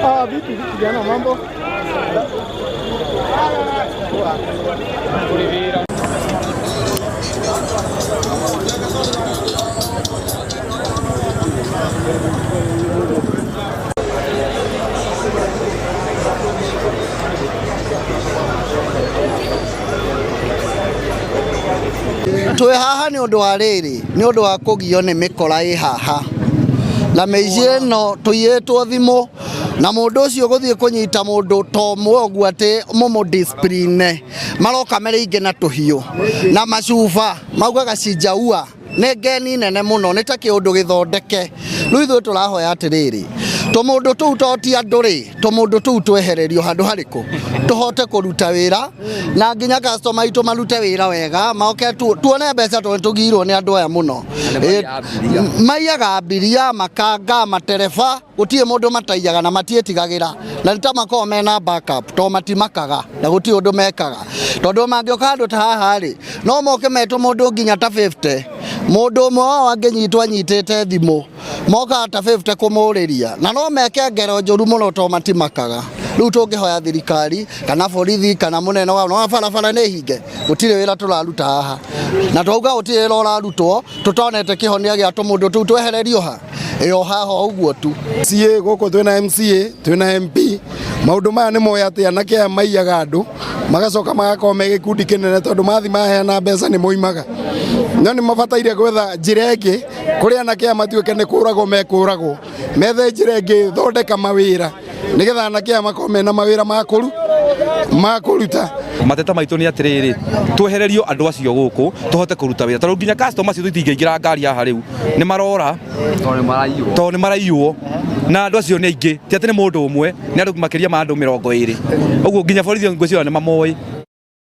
Ah, vipi kijana, mambo? Twĩ haha nĩ ũndũ wa rĩrĩ, nĩ ũndũ wa kũgio nĩ mĩkora ĩ haha na mĩici ĩno tũiyĩtwo thimũ na mũndũ ũcio gũthiĩ kũnyita mũndũ to ũmwe ũguo atĩ mũmũ discipline maroka marĩ aingĩ na tũhiũ na macuba maugaga cinjaua nĩ ngeni nene mũno nĩ ta kĩũndũ gĩthondeke. Rĩu ithuĩ tũrahoya atĩrĩrĩ, tũmũndũ tũu to ti andũ rĩ, tũmũndũ tũu twehererio handũ harĩkũ tũhote kũruta wĩra na nginya customer aitũ marute wĩra wega moke tuone mbeca tondũ tũgiirwo nĩ andũ aya mũno. Maiyaga abiria, makanga, matereba, gũtirĩ mũndũ mataiyaga na matiĩtigagĩra na nĩ ta makoragwo mena backup tondũ matimakaga na gũtirĩ ũndũ mekaga tondũ mangĩũka handũ ta haha rĩ no moke metwo mũndũ nginya ta 50 mũndũ ũmwe wao angĩnyitwo anyitĩte thimũ mokaga ta 50 kũmũrĩria na no meke ngero njũru mũno tondũ matimakaga. Rĩu tũngĩhoya thirikari kana borithi kana mũnene wao no barabara nĩ hinge gũtirĩ wĩra tũraruta haha na twauga gũtirĩ wĩra ũrarutwo tũtonete kĩhonia gĩa tũmũndũ tũu twehererio ha ĩyo haha o ũguo tu. MCA gũkũ twĩna MCA twĩna MP maũndũ maya nĩ moĩ atĩ anake aya maiyaga andũ magacoka magakorwo me gĩkundi kĩnene tondũ mathi maheana mbeca nĩ moimaga no nĩ mabataire gwetha njĩra ĩngĩ kũrĩa anake aya matuĩke nĩ kũragwo mekũragwo methe njĩra ĩngĩ thondeka mawĩra nĩgetha anake aya makorwo mena mawĩra ma kũruta. Mateta maitũ nĩ atĩrĩrĩ, twehererio andũ acio gũkũ tũhote kũruta wĩra tondũ nginya customer citũ itingĩingĩra ngari haha rĩu nĩ marora tondũ nĩ maraiywo na andũ acio nĩ aingĩ ti atĩ nĩ mũndũ ũmwe nĩ andũ makĩria ma andũ 20 ũguo nginya borithi ngwĩciria nĩ mamoĩ.